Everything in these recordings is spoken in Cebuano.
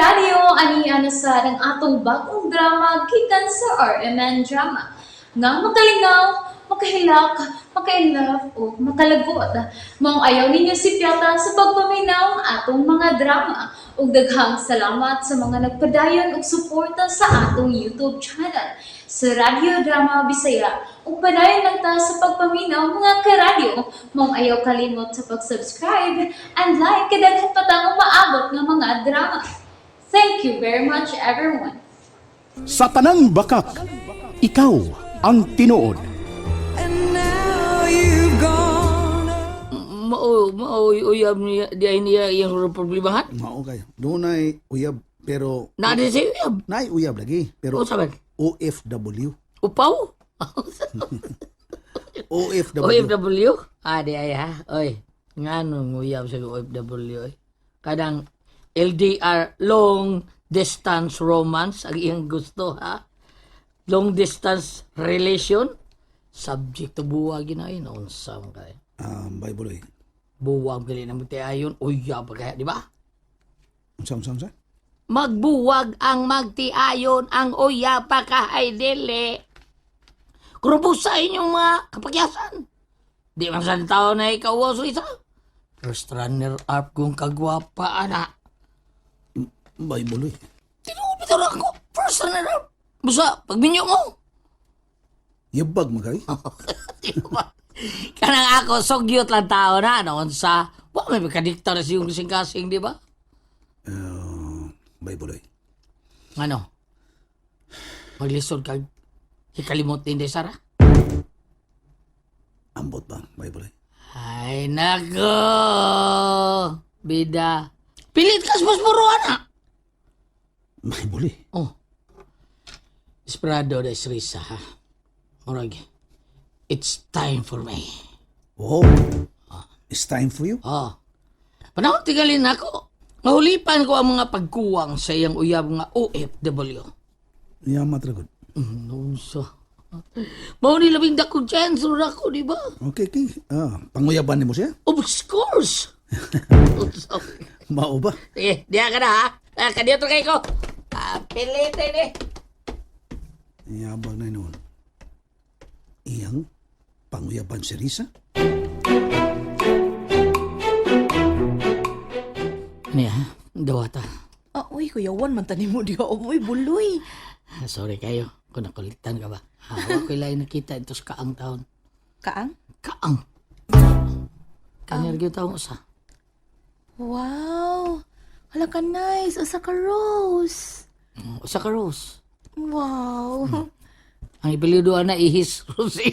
Karadyo, ani na sa ang atong bagong drama gikan sa RMN Drama. Nga makalingaw, makahilak, maka-inlove o makalagot. Maong ayaw ninyo sipyata sa pagpaminaw ang atong mga drama. Ug daghang salamat sa mga nagpadayon og suporta sa atong YouTube channel sa Radyo Drama Bisaya. Ug padayon lang ta sa pagpaminaw, mga karadyo. Maong ayaw kalimot sa pag-subscribe and like kay daghan pa tang umaabot nga mga drama. Thank you very much, everyone. Sa tanang bakak, ikaw ang tinuod. And now you've gone. Mao mao uyab niya di ay niya iyang problemahan. Mao kayo. Dunay uyab pero Na di siya uyab. naay uyab lagi pero O saban. OFW. Upaw. OFW. OFW. Ah, di ay ha. Oy, ngano nguyab sa OFW oy. Kanang LDR, long distance romance ang iyang gusto ha. Long distance relation, subject to buwag gina ay unsa man kay. Bible eh. Buwag gali na mo ayon uyab pa kaya, di ba? Unsa, unsa, unsa? Magbuwag ang magtiayon ang uya pa kahay dili. Krubos sa inyong mga kapagyasan. Di man sa tao na ikaw sa isa. First runner up kong kagwapa, ana. Bible eh. Tinuod bitaw na ako. First runner up. Busa, pagminyo mo. Yabag man kay. Di ba? Kanang ako, sogyot lang tao na. Noon sa, wa may kadikta na siyong kasing-kasing, di ba? Bible eh. Ano? Maglisod kag hikalimot din Sara? Ambot ba, Bible eh. Ay, nako! Bida. Pilit ka sa paspuro, anak! Bible eh. Oh. Desperado da Risa, ha? Murag, it's time for me. Oh. It's time for you. Oh. Panahon tigalin ako. Mahulipan ko ang mga pagkuwang sa iyang uyab nga OFW. Yamat ra gud. Noon sa... Mao ni labing dakong chance ro ako, di ba? Okay, okay. Ah, panguyaban nimo siya? Of course! Mao ba? Sige, diya ka na ha. Ah, kaniya to kay ko. Ah, pilitin eh. Yabag na noon. Iyang panguyaban si Risa? Ano ya? Dawata. Ah, uy, Kuya Juan, man tani mo diha. Uy, buloy. Ah, sorry kayo kung nakulitan ka ba. Ha, wa ko'y lain nakita ito sa kaang taon. Kaang? Kaang? Kanyar gyud taong usa. Wow. Hala ka nice. Usa ka rose. Usa ka rose. Wow. Ang ipilido na ihis rose.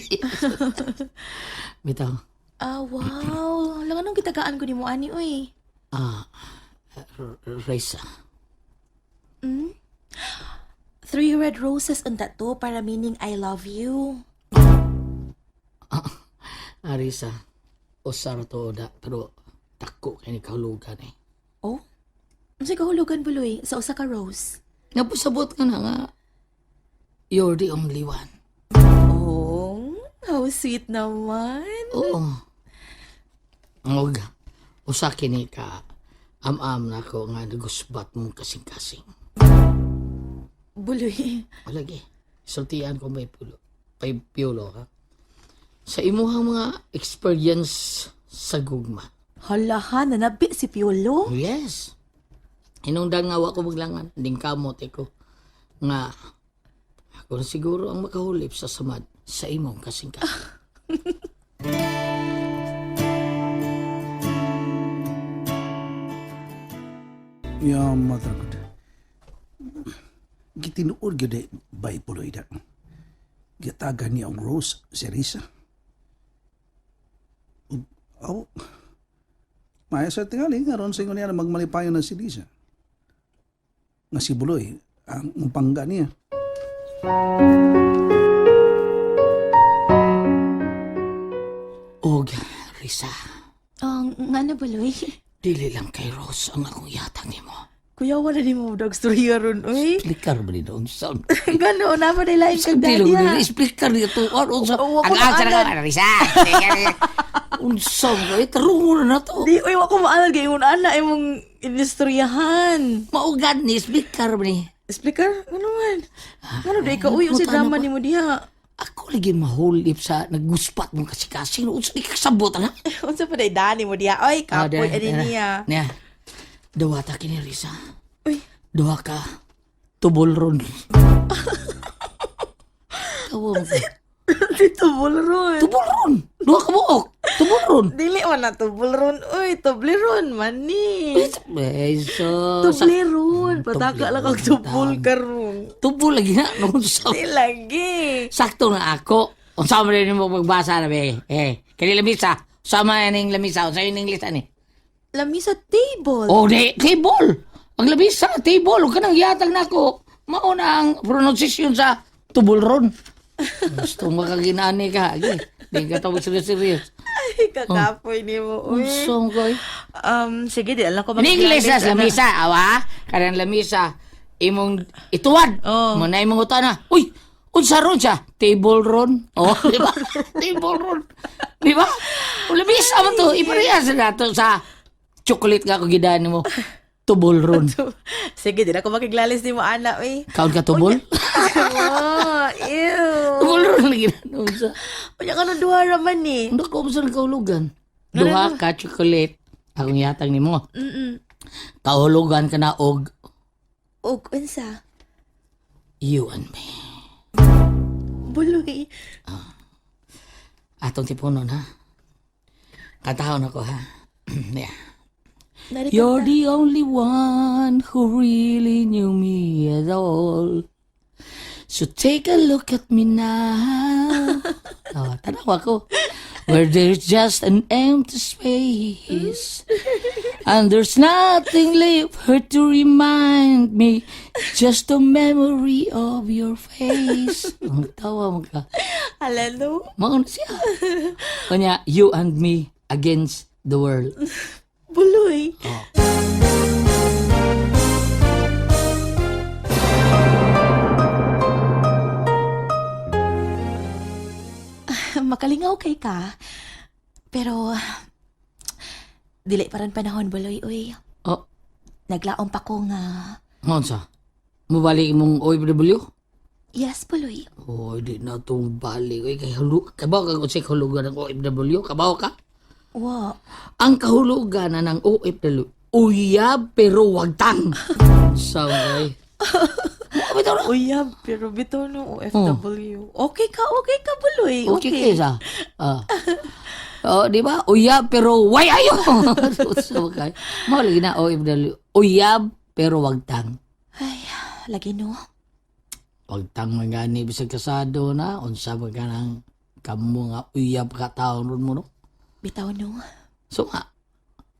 Bitaw. Ah, wow. Hala nga nung gitagaan ko ni mo ani, uy. Ah, Reza. Three red roses unta to para meaning I love you. Ah, Risa. Usa ra to da pero dako kay ni kahulugan eh. Oh? Unsay kahulugan, buloy, sa usa ka rose? Napasabot ka na nga. You're the only one. Oh, how sweet naman. Oo. Og usa kini ka am-am na ako nga nagusbat mong kasing-kasing. Buloy. Palagi, sultian ko may pulo, kay Piolo ha. Sa imuhang mga experience sa gugma. Hala ha, nanabi si Piolo. Oh, yes. Hinungdan nga wa ko maglangan, ding kamot ko nga ako na siguro ang makahulip sa samad sa imong kasing-kasing. Yamat ra gud. Gitinuod gyud eh, Bible eh da. Gitagan niya og rose si Risa. Ug aw. Maya sa tingali nga ron sa ingon niya na magmalipayon na si Risa. Nga si Buloy ang mupangga niya. Og Risa, Oh, nga na, buloy. dili lang kay Rose ang akong yatag nimo. Kuya, wala ni mo dog storya ron, uy. Explicar ba nito ang sound? Gano, na pa nila yung Dili kagdadya. ko nila explicar nito. Ano sa Oo, ako ang answer na ka, Risa. Unsa ba? Eh, tarungon na to. Di, uy, wa ko maalal kay imong ana imong inistoryahan. Maugad ni, speaker ba ni? Speaker, ano man? Ano di ka uy, unsa Puta na drama ba? nimo diha? Ako lagi mahulip sa naguspat mong kasikasing. Unsa di kasabot, ana? Unsa pa day dani mo diha? Oy, kapoy ani niya. Niya. Duwa ta kini Risa. Uy. Duha ka. Tubol ron. Kawa mo ka. Dito bulron. Tubol ron. Duha ka buok. Tubol ron. Dili man na tubulron, uy, tubleron man ni. Eh, so, Tubleron, pataka lang kag tubol Tubleron. karon. Tubol lagi na. Nung sa, Di lagi. sakto na ako. Unsa man rin mo magbasa na be. Eh, kani lamisa. Sama ning lamisa. Unsa yung English ani? Lami sa table. Oh, di, table. Ang lamisa, table. Huwag ka nang yatag na ako. Mauna ang pronunciation sa tubol ron. Gusto makaginani ka. Agi, di ka tawag serious-serious. Ay, kakapoy nimo, uy. Unsa ko eh. Sige, di alam ko In English na maglalis, sa lamisa, awa. Kanang lamisa, imong ituwad. Oh. Mo na imong utana. Uy, unsa ron siya? Table ron. Oh, di ba? Table ron. Di ba? O, lamisa mo to. Iparehas na to sa chocolate nga ko gidaan mo. Tubol ron. Sige, di na ko makiglalis nimo ana, uy. Kaon ka tubol? Oh, ew. Tubol ron lagi na. Unsa? Unya ka duha ra man ni. Unsa ko unsa kahulugan? Duha ka chocolate. Akong yatag nimo. Kahulugan ka na og Og unsa? you and me. Buloy. Atong tipunon ha. Katahon ako ha. Yeah. Narikanta. You're the only one who really knew me at all. So take a look at me now. Oh, tanawa ko. Where there's just an empty space. And there's nothing left her to remind me. Just a memory of your face. Ang tawa mo ka. Halalo. Mauna siya. Kanya, you and me against the world. Buloy. Makalingaw kay ka. Pero dili pa rin panahon, Buloy, uy. Oh, Naglaom pa ko nga. Ngon sa? Mubalik imong OFW? Yes, Buloy. Oh, di na itong balik. Uy, kay hulu, kabaw ka kung sa kahulugan ng OFW? Kabaw ka? Wa. Ang kahulugan na ng OFW, uyab pero wagtang. So, okay. Bitaw na. Uyab, pero bitaw no OFW. Okay ka, Buloy. Okay, okay. Sa. Ah. Oh, di ba? Uyab pero way ayo. So, okay. Mao lagi na OFW. Uyab pero wagtang. Ay, lagi no. Wagtang man gani bisag kasado na unsa man kanang kamo nga uyab ka taon ron mo no. Bitaw no. So nga,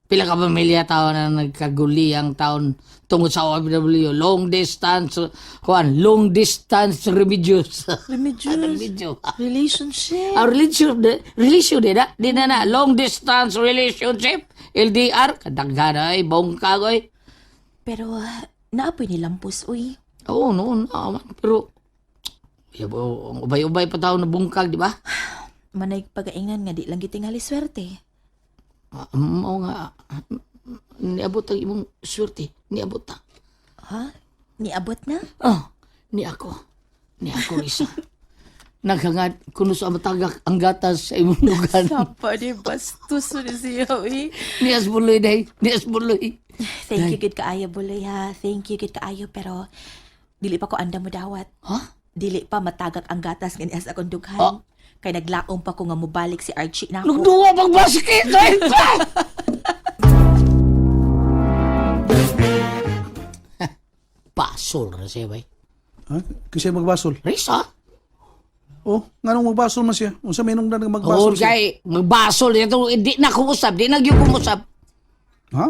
pila ka pamilya taon na nagkaguli ang taon tungod sa OFW, long distance, kuan, long distance remedios. Remedios. Remedyo. Relationship. Ang relation, relation di na, di na na, long distance relationship, LDR, kadaghan ay, bongkag ay. Pero naapoy ni Lampus, uy. Oo, noon, naman, pero, yabo, ang ubay-ubay pa taon na bungkag, di ba? Manay pagaingnan nga di lang gitingali swerte. Ah, mao nga, niabot ang imong swerte, niabot ta. Ha? Niabot na? Oh, ni ako. Ni ako, Risa. Naghangad kuno sa matagak ang gatas sa imong lugar. Sapa ni bastos ni siya, uy. Ni Asbuloy day, ni Asbuloy. Thank you gid kaayo, Buloy, ha. Thank you gid kaayo, pero dili pa ko anda mo dawat. Ha? Dili pa matagak ang gatas nga nias akong dughan. Ah. Kay naglaom pa ko nga mobalik si Archie na ako. Nagduwa pag basket ay pa. Basol ra siya bay. Ha? Kasi magbasol. Risa? Oh, nganong magbasol man siya? Unsa may nung Oh, magbasol siya? kay magbasol ito di na kumusab, di na gyud kumusab. Ha?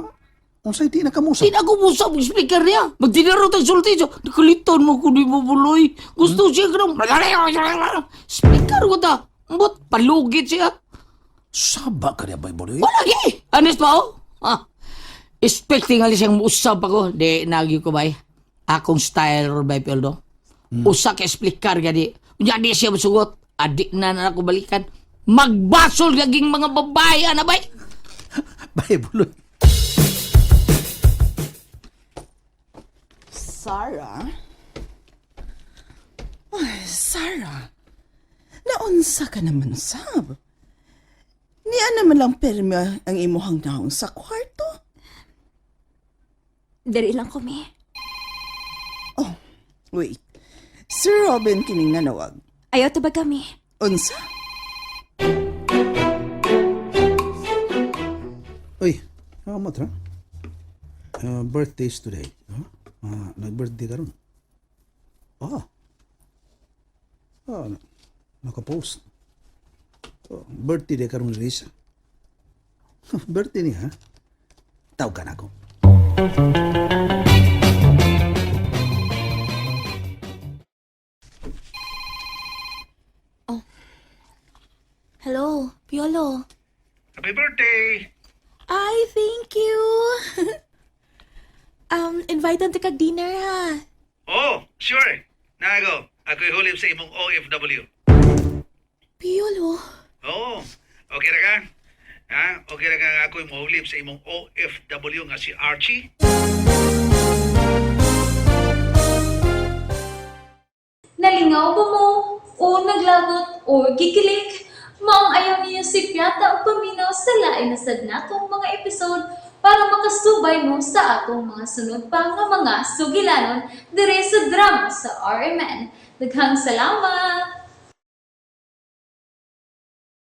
Unsa di na kamusab? Di na kumusab ang speaker niya. Magtinaro tag sulti siya. Nakulitan mo ko di mo buloy. Gusto siya ganun. Speaker ko ta. Ambot, palugit siya. Saba ka niya, Bible. Eh? Wala gi. Honest ba oh? Ah. Expecting ali siyang muusab ako. Di, nagyo ko bay. Akong style ron bay Peldo. Usa ka explicar gani. Unya di siya musugot. Adik na na ako balikan. Magbasol gaging mga babae, ana bay? Bye, Buloy. Sarah? Ay, Sarah. Naunsa ka naman, sab. Niya naman lang permi ang imuhang naong sa kwarto. Diri lang ko, mi. Oh, wait. Sir Robin kining nanawag. Ayaw tubag kami. Unsa? Uy, kamot ha? Birthdays today. Huh? Ah, nag-birthday karon. Ah. Ah, nakapost. Oh, birthday day karon ni Lisa. Birthday niya, ha? Tawag na ako. Hello, Piolo. Happy birthday! Ay, thank you. Invite ta kag dinner ha. Oh, sure. Nago, ako'y hulip sa imong OFW. Piolo. Oo. Okay ra ka? Ha? Okay ra ka nga ako'y mohulip sa imong OFW nga si Archie? Nalingaw ba mo? O naglagot o gikilig? Maong ayaw niyo si Piata o paminaw sa lain na sad natong mga episode para makasubay mo sa atong mga sunod pa nga mga sugilanon dire sa drama sa RMN. Daghang salamat!